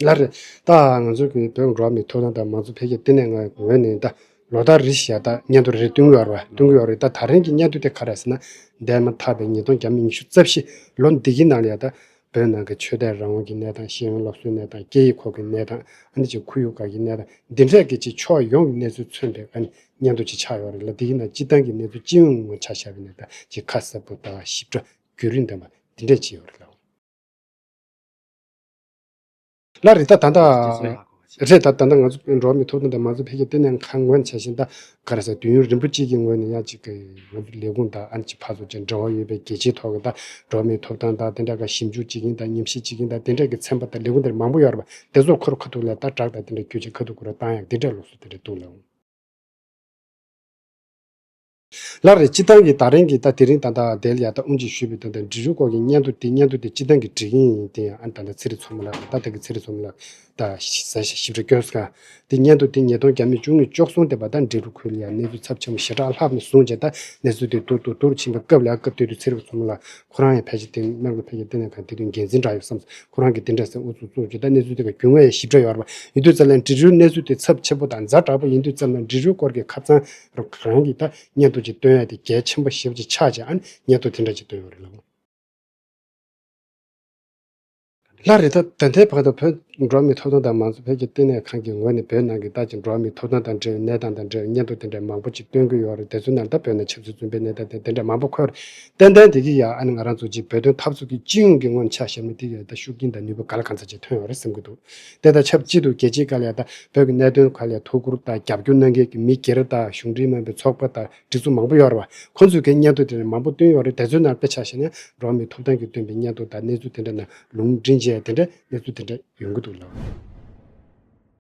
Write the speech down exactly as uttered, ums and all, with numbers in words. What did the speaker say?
ལགས་རེད། ད་ང་ཚོ་གི་བོད་འགྲོ་བ་མིའི་ཐོབ་ཐང་དང་མང་གཙོ་འཕེལ་རྒྱས་ལྟེ་གནས་ངོས་ནས་ད་ལོ་ལྟར་རེ་བཞིན་ད་སྙན་ཐོ་རེ་སྟོན་གྱི་ཡོད་རེད་བ། སྟོན་གྱི་ཡོད་རེད། ད་ད་རིང་གི་སྙན་ཐོ་དེ་ག་རེ་ཟེར་ན། འདས་མ་ཐག་པའི་ཉིས་སྟོང་ཉི་ཤུ་རྩ་བཞི་ལོ་འདི་གི་ནང་ལ་ཡ་ད་བོད་ནང་གི་ཆོས་དད་རང་དབང་གི་གནས་སྟངས། ཤེས་ཡོན་སློབ་གསོའི་གནས་སྟངས། སྐད་ཡིག་སྐོར་གྱི་གནས་སྟངས། ཨ་ནི་ཅིག་ཁོར་ཡུག་སྒང་གི་གནས་སྟངས། འདི་འདྲས་ཀྱི་ཅིག་ཕྱོགས་ཡོངས་ཀྱི་གནས་ཚུལ་མཚོན་པའི་ཨ་ནི་སྙན་ཐོ་ཅིག་ཆགས་ཡོད་རེད་ལ། འདི་གི་ནང་སྤྱིར་བཏང་གི་གནས་ཚུལ་སྤྱི་ཡོངས་ངོ་ཆ་བཞག་པ་ཡིན་ན་ད་ཅིག་ཁ་གསལ་པོ་དང་ཞིབ་ཕྲ་བརྒྱུད་རིམ་ལྡན་པ་འདི་འདྲས་ཅིག་ཡོད་རེད་ལ། ལགས་རེད། ད་ད་ལྟ་རེད། ད་ད་ལྟ་ང་ཚོ་འགྲོ་བ་མིའི་ཐོབ་ཐང་དང་མང་གཙོ་འཕེལ་རྒྱས་ལྟེ་གནས་ཁང་ངོས་ནས་ཆ་བཞག་ན་ད་ག་རེ་ཟེར། དུས་ཡུན་རིང་པོ་གཅིག་གི་ངོས་ནས་ཡང་ཅིག་གི་ང་ཚོ་ལས་ཁུངས་དང་ཨ་ནི་ཅིག་ཕར་ཚུར་ཅིག་འབྲེལ་བ་ཡོད་པའི་རྒྱལ་སྤྱིའི་ཐོག་གི་ད་འགྲོ་བ་མིའི་ཐོབ་ཐང་དང་དེ་འདྲ་ག་ཞིབ་འཇུག་བྱེད་མཁན་དང་ཉམས་ཞིབ་བྱེད་མཁན་དང་དེ་འདྲ་གི་ཚན་པ་དང་ལས་ཁུངས་དེ་འདྲ་མང་པོ་ཡོད་རེད་པ། དེ་ཚོ་ཁོ་རང་ཁ་ཐུག་ལ་ད་བསྒྲགས་དང་དེ་འདྲ་སྐད་ཆ་ཁ་ཐུག་ཁོ་རང་བཏང་ཡག་དེ་འདྲ་ལུགས་སྲོལ་དེ་འདྲ་འདུག་ལ། ལགས་རེད། སྤྱིར་བཏང་གི་ད་རིང་གི་ད་དེ་རིང་ད་ལྟ་དེ་ལ་ཡ་ད་དབུ་འབྱེད་ཞུས་པའི་ད་ལྟ་འབྲི་རུའི་སྐོར་གྱི་སྙན་ཐོ་དེ། སྙན་ཐོ་དེ་སྤྱིར་བཏང་གི་འབྲི་མཁན་ཡིན། དེ་ཡང་ཨ་ནི་ད་ལྟ་ཚེ་རིང་མཚོ་མོ་ལགས་རེད། ད་ལྟ་གི་ཚེ་རིང་མཚོ་མོ་ལགས་ད་ཞིབ་ཕྲ་སྐྱོན་སྐབས། དེ་སྙན་ཐོ་དེ་ཉིས་སྟོང་ཉེར་བརྒྱད་ནས་བཅུ་གཉིས་བཅུ་གསུམ་དེ་བར་ད་འབྲི་རུ་ཁུལ་ལ་ཡ་གནས་ཚུལ་ཚབས་ཆེན་པོ་ཞེ་དྲག་ལྷག་ནས་བཟུང་བྱས། ད་གནས་ཚུལ་དེ་སྡུག་ཏུ་སྡུག་ཕྱིན་པའི་སྐབས་ལ་ཡ། སྐབས་དེ་དུས་ཚེ་རིང་མཚོ་མོ་ལགས་ཁོ་རང་ཡང་ཕལ་ཆེར་དེ་སྨན་ཁང་འཕེལ་རྒྱས་ལྟེ་གནས་ཁང་དེ་དུས་འགན་འཛིན་འདྲ་ཡོད་བསམ། ཁོ་རང་གིས་དེ་འདྲ་ཟེར་ཨུ་ཚུགས་བཙུགས་བྱས། ད་གནས་ཚུལ་དེ་ག་རྒྱུས་མངའ་ཡང་ཞིབ་ཕྲ་ཡོད་རེད་པ། ཡིན་དུས་ཙམ་ལ་འབྲི་རུའི་གནས་ཚུལ་དེ་ཚབས་ཆེན་པོ་དང་ཛ་དྲག་པོ་ཡིན་དུས་ཙམ་ལ་འབྲི་རུའི་སྐོར་གྱི་ཁ་སང་རང་གིས་ད་སྙན་ཐོ་ཅིག་བཏོན་ཡ་དེ་གལ་ཆེན་པོ་ཞེ་པོ་ཅིག་ཆགས་བྱས། ཨ་ནི་སྙན་ཐོ་དེ་འདྲ་ཅིག་བཏོན་ཡོད་རེད་ལགས། ལགས་རེད། ད་ད་ལྟའི་བར་དུ་བོད་འགྲོ་བ་མིའི་ཐོབ་ཐང་དང་མང་གཙོ་འཕེལ་རྒྱས་ལྟེ་གནས་ཁང་གི་ངོས་ནས་བོད་ནང་གི་ད་ཅིག་འགྲོ་བ་མིའི་ཐོབ་ཐང་དང་འབྲེལ་བའི་གནས་སྟངས་དང་འབྲེལ་བའི་སྙན་ཐོ་དེ་འདྲ་མང་པོ་ཅིག་བཏོན་གྱི་ཡོད་རེད། དེ་ཚོའི་ནང་ད་བོད་ནང་ཆབ་སྲིད་བཙོན་པའི་གནས་སྟངས་དེ་དེ་འདྲ་མང་པོ་འཁོད་རེད། ཏན་ཏན་དེ་གི་ཡ་ཨ་ནི་ང་རང་ཚོ་ཅིག་བོད་དོན་འཐབ་རྩོད་ཀྱི་སྤྱི་ཡོངས་ཀྱི་ངོས་ནས་ཆ་བཞག་ན་དེ་གི་ཡ་ད་ཤུགས་རྐྱེན་དང་ནུས་པ་ག་ལ་གང་འཚམ་ཅིག་ཐོན་ཡོད་རེད་བསམ་གྱི་འདུག། དེ་དང་ཆབས་ཅིག་ཏུ་རྒྱལ་སྤྱིའི་སྒང་ལ་ཡ་ད་བོད་ཀྱི་གནད་དོན་སྒང་ལ་ཡ་ཐུགས་ཁུར་དང་རྒྱབ་སྐྱོར་གནང་མཁན་གྱི་མི་སྒེར་དང་གཞུང་འབྲེལ་མིན་པའི་ཚོགས་པ་དང་སྒྲིག་འཛུགས་མང་པོ་ཡོད་རེད་པ། ཁོང་ཚོས་ཀྱི་སྙན་ཐོ་དེ་འདྲ་མང་པོ་བཏོན་ཡོད་རེད། དེ་ཚོའི་ནང་དཔེ་ཆ་བཞག་ན་འགྲོ་བ་མིའི་ཐོབ་ཐང་གིས་བཏོན་པའི་སྙན་ཐོ་དང་གནས་ཚུལ་དེ་འདྲ་ནང་ལུང་འདྲེན་བྱས་དེ་འདྲ་གནས་ཚུལ་དེ་འདྲ་ཡོང་གི་འདུག་ལགས།